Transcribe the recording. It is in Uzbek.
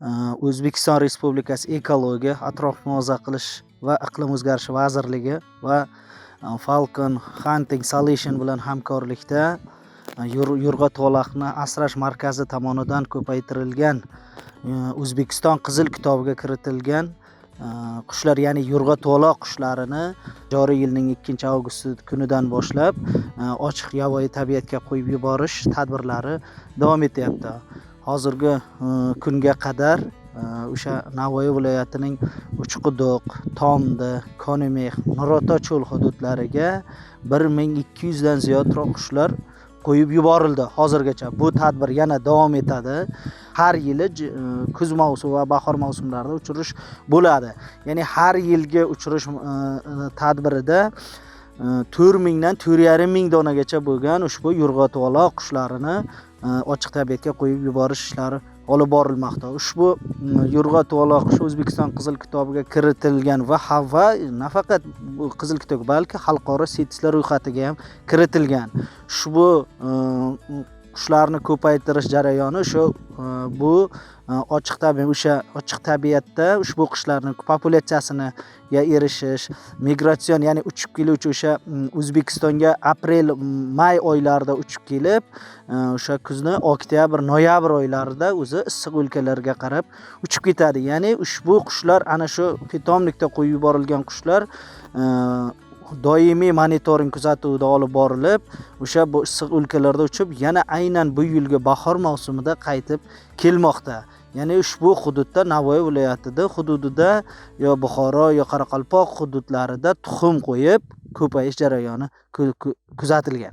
O'zbekiston Respublikasi Ekologiya, atrof muhofaza qilish va iqlim o'zgarishi vazirligi va Falcon Hunting Solution bilan hamkorlikda yo'rg'a tuvaloqni asrash markazi tomonidan ko'paytirilgan, O'zbekiston Qizil kitobiga kiritilgan qushlar, ya'ni yo'rg'a tuvaloq qushlarini joriy yilning 2 avgust kunidan boshlab ochiq yovvoyi tabiatga qo'yib yuborish tadbirlari davom etyapti. Hozirgi kunga qadar o'sha Navoiy viloyatining Uchquduq, Tomdi, Konimex, Nurota cho'l hududlariga 1200 dan ziyodroq qushlar qo'yib yuborildi hozirgacha. Bu tadbir yana davom etadi. Har yili kuz mavsumi va bahor mavsumlarida uchirish bo'ladi. Ya'ni har yilgi uchirish tadbirida 4000 dan 4,5 ming donagacha bo'lgan ushbu yo'rg'a tuvaloq qushlarini ochiq tabiatga qo'yib yuborish ishlari olib borilmoqda. Ushbu yo'rg'a tuvaloq qushi O'zbekiston Qizil kitobiga kiritilgan va nafaqat bu Qizil kitob, balki xalqaro CITESlar ro'yxatiga ham kiritilgan. Ushbu qushlarni ko'paytirish jarayoni o'sha bu ochiq tabiat, o'sha ochiq tabiatda ushbu qushlarni populyatsiyasiniga erishish, migratsion, ya'ni uchib keluvchi, o'sha O'zbekistonga aprel, may oylarida uchib kelib, o'sha kuzni oktyabr, noyabr oylarida o'zi issiq o'lkalarga qarab uchib ketadi. Ya'ni ushbu qushlar, ana shu питомник da qo'yib yuborilgan qushlar doimiy monitoring kuzatuvida olib borilib, o'sha bu issiq o'lkalarda uchib, yana aynan bu yilgi bahor mavsumida qaytib kelmoqda. Ya'ni ushbu hududda, Navoiy viloyatida hududida yo Buxoro, yo Qoraqalpoq hududlarida tuxum qo'yib ko'payish jarayoni kuzatilgan.